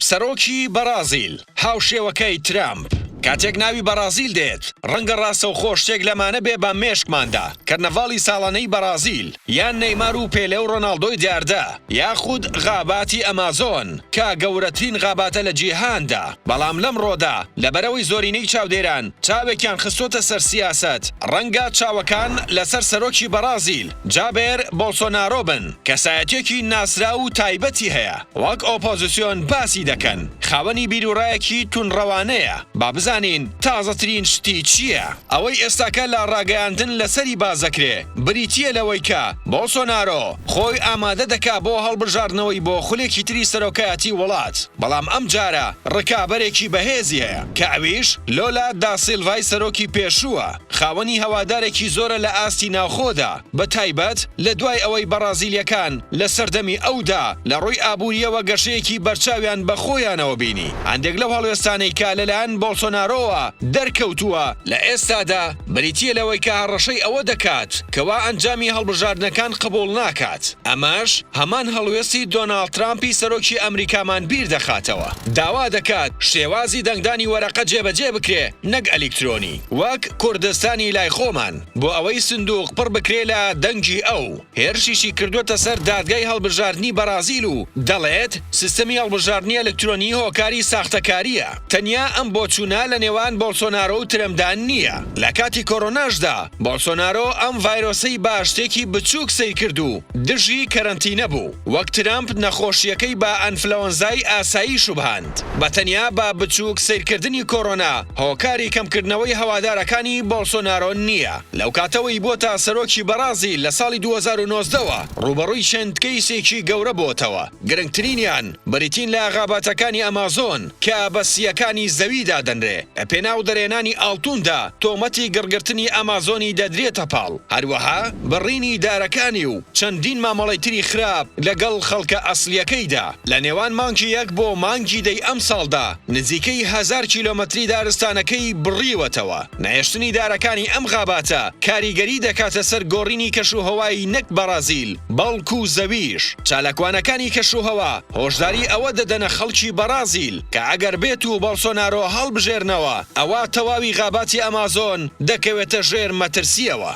سەرۆکی بەڕازیل، هاوشێوەکەی ترەمپ. کاتێک ناوی بەڕازیل دێت، ڕەنگە ڕاستەوخۆ شتێک لەمانە بێ بە مێشکماندا، کەرنەڤاڵی ساڵانەی بەڕازیل، یان نەیمار و پێلێ و ڕۆناڵدۆی دیاردە، یاخود غاباتی ئەمازۆن کە گەورەترین غاباتە لە جیهاندا. بەڵام لەمڕۆدا، لەبەرئەوەی زۆرینەی چاودێران چاوێکیان خستۆتە سەر سیاسەت، ڕەنگە چاوەکان لەسەر سەرۆکی بەڕازیل، جابێر بۆڵسۆنارۆ بن، کەسایەتییەکی ناسراو و تایبەتی هەیە، وەک ئۆپۆزسیۆن باسی دەکەن، خاوەنی بیروڕایەکی توندڕەوانەیە، با بزانین تازەترین شتی چییە؟ ئەوەی ئێستاکە لە ڕاگەیاندن لەسەری باس دەکرێ، بریتییە لەوەی کە بۆڵسۆنارۆ خۆی ئامادە دەکا بۆ هەڵبژاردنەوەی بۆ خولێکی تری سەرۆکایەتی وڵات، بەڵام ئەمجارە ڕکابەرێکی بەهێزی هەیە کە ئەویش لۆلا داسیلڤای سەرۆکی پێشووە، خاوەنی هەوادارێکی زۆرە لە ئاستی ناوخۆدا، بە تایبەت لە دوای ئەوەی بەڕازیلییەکان لە سەردەمی ئەودا لە ڕووی ئابوورییەوە گەشەیەکی بەرچاویان بە خۆیانەوە بینی. هەندێک لەو هەڵوێستانەی کە لەلایەن بۆڵسۆنارۆوە دەرکەوتووە لە ئێستادا بریتییە لەوەی کە هەڕەشەی ئەوە دەکات کەوا ئەنجامی هەڵبژاردنەکان قبوڵ ناکات، ئەمەش هەمان هەڵوێستی دۆناڵد ترامپی سەرۆکی ئەمریکامان بیر دەخاتەوە، داوا دەکات شێوازی دەنگدانی وەرەقە جێبەجێ بکرێ نەک ئەلیکترۆنی وەک کوردستانی لای خۆمان. بۆ ئەوەی سندوق پڕ بکرێ لە دەنگی ئەو، هێرشیشی کردووەتە سەر دادگای هەڵبژاردنی بەڕازیل و دەڵێت، سیستەمی هەڵبژاردنی ئەلکترۆنی هۆکاری ساختەکارییە. تەنیا ئەم بۆچوونە لە نێوان بۆڵسۆنارۆ و ترەمپدا نییە. لە کاتی کۆرۆناشدا بۆڵسۆنارۆ ئەم ڤایرۆسەی بە شتێکی بچووک سەیر کرد و دژی کەرەنتینە بوو. وەک ترەمپ نەخۆشییەکەی بە ئەنفلەوەنزای ئاسایی شوبهاند. بە تەنیا بە بچووک سەیرکردنی کۆرۆنا هۆکاری کەمکردنەوەی هەوادارەکانی بۆڵسۆنارۆ نییە. لەو کاتەوەی بووەتە سەرۆکی بەڕازیل لە ساڵی 2019 وە ڕووبەڕووی چەند کەیسێکی گەورە بووەتەوە، گرنگترینیان بریتین لە غاباتەکانی ئەمازۆن کە بە سییەکانی زەوی دادەنرێ، لە پێناو دەرهێنانی ئاڵتوندا تۆمەتی گڕگرتنی ئەمازۆنی دەدرێتە پاڵ، هەروەها بڕینی دارەکانی و چەندین مامەڵەی تری خراپ لەگەڵ خەڵکە ئەسڵییەکەیدا. لە نێوان مانگی یەک بۆ مانگی دەی ئەمساڵدا نزیکەی هەزار کیلۆمەتری دارستانەکەی بڕیوەتەوە. نەهێشتنی دارەکانی ئەم غاباتە کاریگەری دەکاتە سەر گۆڕینی کەشوهەوای نەک بەڕازیل بەڵکو زەویش. چالاکوانەکانی کەشوهەوا هۆشداری ئەوە دەدەنە خەڵکی بەڕازیل کە ئەگەر بێت و بۆڵسۆنارۆ هەڵبژێرنەوە ئەوا تەواوی غاباتی ئەمازۆن دەکەوێتە ژێر مەترسییەوە.